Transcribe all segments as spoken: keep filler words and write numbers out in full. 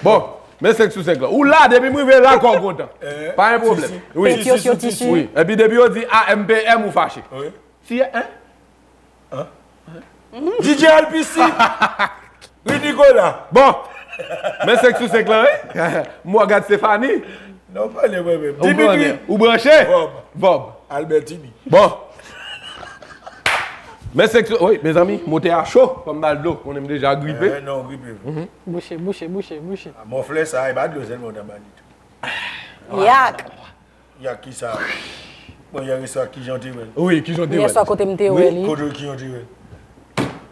Bon, men senk sou senk lan. Ou la, depi m rive la, kò w kontan. Pa gen pwoblèm. Wi. Petyo, tisi. Wi. Epi depi yo di A M P M, ou fache. Wi. Ti, hein? D J L P C. Ri Nicolas. Bon. Men senk sou senk lan, wi. M wè gad Stéphanie. Non, pale mwen menm. Dimitri. Ou branche? Vòb. Vòb. Albertini. Bon. Men senk sou, wi, mezanmi, motè a cho. Fò m ba l dlo. Konnen m deja gripe. Eh, non, gripe. Bouche, bouche, bouche, bouche. Mòflè sa, e pa dlo sèlman w ta ba li tou. Yak. Yak ki sa? Bon, yè swa ki jan w te wè l? Wi, ki jan w te wè l? Yè swa kote m te wè li. Kote ki jan w te wè l?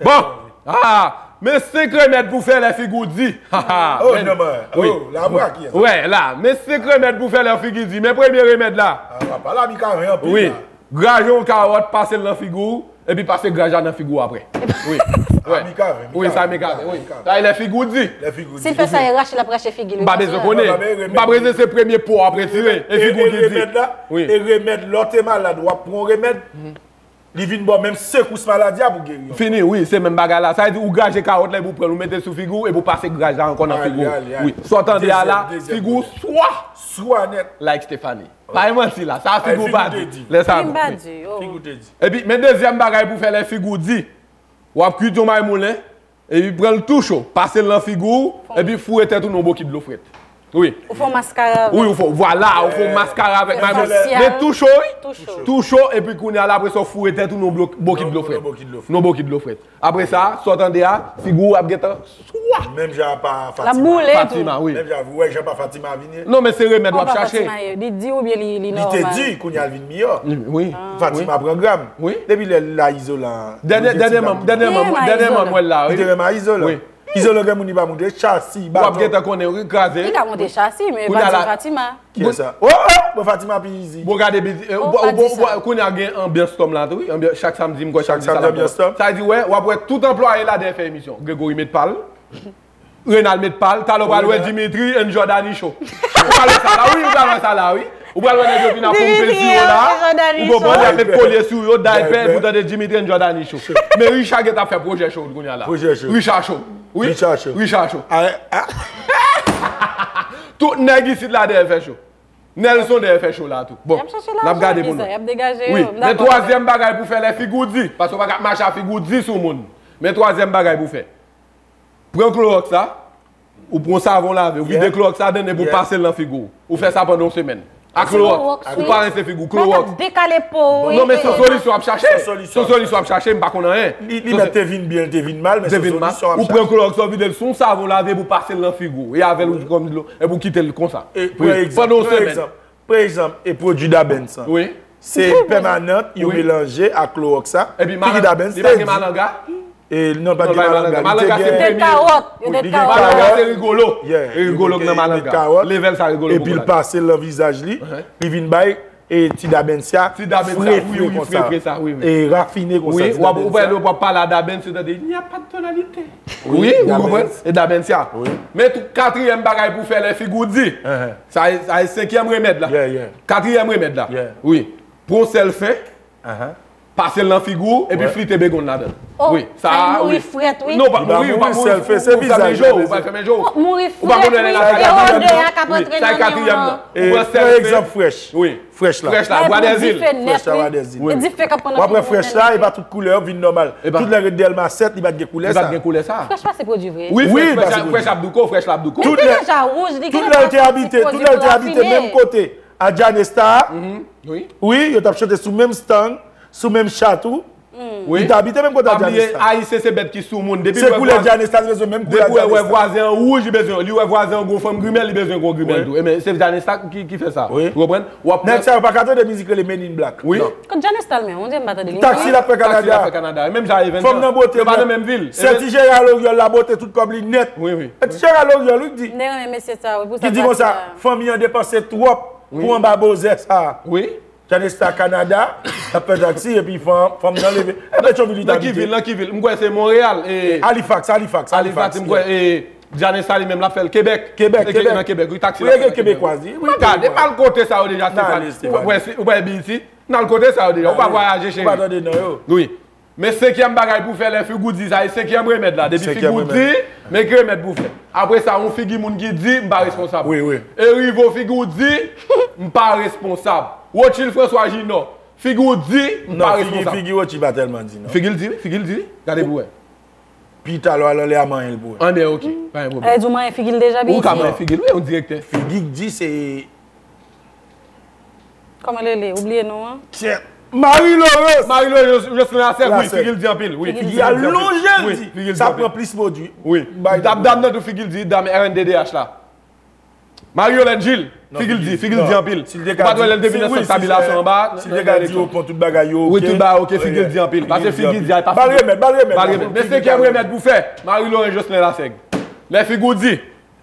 Bon! Ah! Men senk remèd pou fè lè figi w di. Oh, non, man. Oh, la bra ki. Wè, la. Men senk remèd pou fè lè figi di. Men premye remèd la. Ah, papa, la mi ka ven anpil. Wi. Graje yon kawòt, pase l nan figi w, epi pase graj la nan figi w apre. Wi. Wi, sa mi ka ven, wi. Sa e lè figi w di. Si l fè sa, e rache, l ap rache figi l. M pa bezwen konnen. M pa bezwen se premye po ap retire. E figi w ki di. Wi. E remèd, lè w te malad, w ap pran yon remèd. Li vin ba w menm sekous maladi a pou geri ankò. Fini, wi, se menm bagay la. Sa vle di ou graje kawòt la epi ou pran l, ou mete sou figi w epi ou pase graj la ankò nan figi w. Wi. Sa w tande a la, figi w swa. Swa nèt. Like Stéphanie. Pa gen manti la, sa figi w pa di. Lè sa bon. Figi w te di. Epi, men dezyèm bagay pou fè lè figi w di. W ap kwit yon maymoulen, epi pran l tou cho, pase l nan figi w, epi foure tèt ou nan yon bokit dlo frèt. Wi. Ou fè yon maskara avèk. Wi, ou fè, vwala, ou fè yon maskara avèk maymoulen. Men tou cho, wi. Tou cho. Tou cho, epi kounye a la, apre sa, w foure tèt ou nan yon blo-, bokit dlo frèt. Nan yon bokit dlo frèt. Apre sa, sa w tande a, figi w ap gentan swa. Menm jan pa Fatima. L ap boule tou. Fatima, wi. Menm jan, ou wè jan pa Fatima vin ye? Non, men se remèd w ap chache. Li di oubyen li, li nòmal? Li te di, kounye a l vin miyò. Wi. Fatima pran gram. Wi. Depi lè l la izolan. Dènyèman, dènyèman, dènyèman, mwen la, wi. Li te renmen izolan. Wi. Izolan gen moun li pa moute, chasi, baton. W ap gentan konnen, wi, kraze. Li ka moute chasi, men pa di Fatima. Kiyès sa? Oh, oh, bon, Fatima pi izi. Bon, gade, kounye a gen anbyans tòm la tou, wi. Chak samdi, m kwè chak samdi sa la. Chak samdi anbyans tòm. Sa vle di, wè, w ap wè tout anplwaye la dèyè fè emisyon. Gregory met pa l. Renal met pa l. Talè w pral wè Dimitri and Jordany show. Ou pral wè sa la, wi, ou pral wè sa la, wi. Ou pral wè nèg yo vin ap ponpe sou yo la. Ou konprann, y ap met kolye sou yo, daypè, epi w tande Dimitri and Jordany show. Men Richard gentan ap fè pwojè show kounye a la. Pwojè show. Richard show. Wi. Richard show. Richard show. Tout nèg isit la dèyè fè show. Nelson dèyè fè cho la tou. Bon, n ap gade pou nou. Wi, men twazyèm bagay pou fè lè figi w di, paske w pa ka ap mache ak figi w di sou moun. Men twazyèm bagay pou fè. Pran klowòks la, ou pran savon lave, ou vide klowòks ladann epi ou pase l nan figi w. Ou fè sa pandan yon semèn. Ak klowòks, ou pa rense figi w, klowòks. Dekale po w. Non, men se yon solisyon w ap chache. Se yon solisyon w ap chache, m pa konn anyen. Li, li mèt te vin byen, li te vin mal, men se yon solisyon w ap chache. Ou pran klowòks la, ou vide l sou yon savon lave epi ou pase l nan figi w. E avè l ou kòm dlo. Epi w kite l konsa. Wi, pandan yon semèn. Pran egzanp, pran egzanp, e pwodui Dabens lan. Wi. Se pèmanant, yo melanje ak klowòks la. Epi figi Dabens te di. Li pa gen malanga? E non, pa gen malanga. Li te gen kawòt. Li gen kawòt. Malanga se rigolo. Rigolo k nan malanga. Level sa rigolo. Epi l pase l nan vizaj li. Li vin bay e ti Dabensia fre, fre konsa. E rafine konsa. Wi, w ap, ou wè lè w ap pale a Dabens, ou tande, il n'y a pas de tonalité. Wi, ou konprann? E Dabensia. Men tou, katriyèm bagay pou fè lè figi w di. Sa e, sa e senkyèm remèd la. Katriyèm remèd la. Wi. Pran yon sèl fen, pase l nan figi w, epi frite begonn ladan l. Wi, sa a, wi. Non, pa mouri, ou pa mouri, ou pa fèmen je w, ou pa fèmen je w. Ou pa konnen lè l ap fè katriyèm nan. Wi, sa e katriyèm nan. Ou pran sèl fen. Pran egzanp frèch. Wi. Frèch la, bwa dèzil. Frèch la, bwa dèzil. Wi. W ap wè frèch la, e pa tout koulè yo vin nòmal. Tout lè ret dèyè l masèt, li pa t gen koulè sa. Li pa t gen koulè sa. Frèch pa se pwodui vre. Wi, frèch ap douko, frèch la ap douko. Li te deja wouj, li genlè pa soti pwodui pou rafine. Tout lè l te abite, tout lè l te abite menm kote a Djanesta. Wi, yo t ap chante sou menm stand, sou menm chat tou. Wi. Li te abite menm kote a Djanesta. Pa bliye, Ayisyen se bèt ki sou moun. Depi l wè vwazen an wouj, li bezwen, li wè vwazen an gwo fanm grimèl, li bezwen gwo grimèl tou. Ebyen, se Djanesta ki, ki fè sa. Ou konprann? Nèg sa yo pa ka tande mizik rele Men in Black. Wi. Kot Djanesta l menm? On dirait m pa tande li. Taksi l ap fè Kanada. Taksi l ap fè Kanada. Menm jan Evens. Fanm nan bote. Yo pa nan menm vil. Se ti Jera Loryèl la bote tout kòb li nèt. Wi, wi. E ti Jera Loryèl, wi, ki di. M te renmen mesye sa, wi, pou sa. Ki di konsa, fanmi an depanse twòp pou anba bozè sa. Wi. Djanesta Kanada, l ap fè taksi, epi fanm, fanm nan leve. E Petyonvil li t abite. Nan ki vil, nan ki vil? M kwè se Monreyal. Halifax, Halifax, Halifax, m kwè, Djanesta li menm, l ap fè l Kebèk. Kebèk, Kebèk. Nan Kebèk, wi, taksi l ap fè nan Kebèk. Wi, taksi. Gade, pa al kote sa yo deja, Stéphanie. Ou wè, ou wè B E T? N al kote sa yo deja. Ou pa vwayaje, cheri. Ou pa tande non yo. Wi. Men senkyèm bagay pou fè lè figi w di sa, e senkyèm remèd la. Depi figi w di, men ki remèd pou fè. Apre sa, yon figi moun ki di, m pa responsab. Wi, wi. E rive w figi w di, m pa responsab. Rothschild François Junior, figi w di, m pa responsab. Non, figi, figi Rothschild pa tèlman di, non. Figi l di, wi, figi l di, wi. Gade pou wè. Pita lò al anlè a manyen l pou wè. Anben, ok, pa gen pwoblèm. Sa vle di w manyen figi l deja, P D G? Ou ka manyen figi l, wi, yon direktè. Figi k di se Kòman l rele? Ou bliye non an? Tchè. Marie Laurence! Marie Laurence Jocelyn Lasèk, wi, figi l di anpil, wi. Figi l di anpil. Li alonje l di, sa pran plis pwodui. Wi. Dam, dam nan tou figi l di, dam R N D D H la. Marie Yolène Gilles, figi l di, figi l di anpil. Ou pa t wè lè l te vin nan sant tabilasyon anba? Si l te ka di yo pran tout bagay yo, wi, tout bagay ok, figi l di anpil. Paske figi l di a pa figi. Bal remèd, bal remèd. Bal remèd. Men senkyèm remèd pou fè, Marie Laurence Jocelyn Lasèk. Lè figi w di,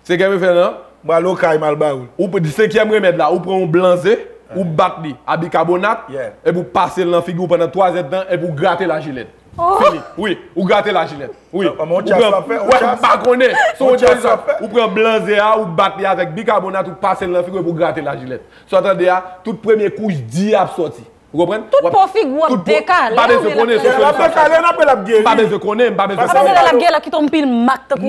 senkyèm remèd la, m al okay, m al ba ou l. Ou pran senkyèm remèd la, ou pran yon blan ze, ou bat li a bikabonat, epi ou pase l nan figi w pandan twa zèdtan, epi ou grate lajilèt. Fini. Wi, ou grate lajilèt. Wi. Ou pran, wè, m pa konnen. Se yon dezòd. Ou pran blan ze a, ou bat li avèk bikabonat, ou pase l nan figi w, epi ou grate lajilèt. Sa w tande a, tout premye kouch di ap sòti. Ou konprann? Tout po figi w ap dekale. M pa bezwen konnen, se yon solisyon. L ap dekale, n ap wè l ap geri. M pa bezwen konnen, m pa bezwen konnen. Paske lè l ap geri, l ap kite yon pil mak tankou,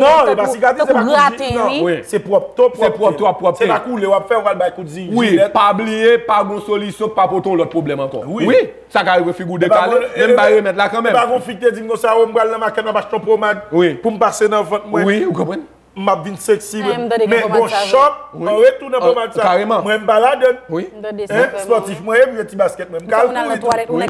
tankou grate, wi. Se pwòpte, pwòpte. Se pwòpte, pwòpte. Se pa koule w ap fè, w al bay kout zi, jilèt. Wi, pa bliye, pa gon solisyon k pa pote yon lòt pwoblèm ankò. Wi. Sa ka rive figi w dekale, men m bay remèd la kanmenm. E pa gon fi k te di m konsa, o, m pral nan makèt, m ap achte yon pomad pou m pase nan vant mwen. Wi, ou konprann? M ap vin seksi, men gon chòk, an retou nan pomad sa. Kareman. Mwen, m pa ladann. Wi. Spòtif mwen ye, m gen ti baskèt mwen, m ka al kouri tou.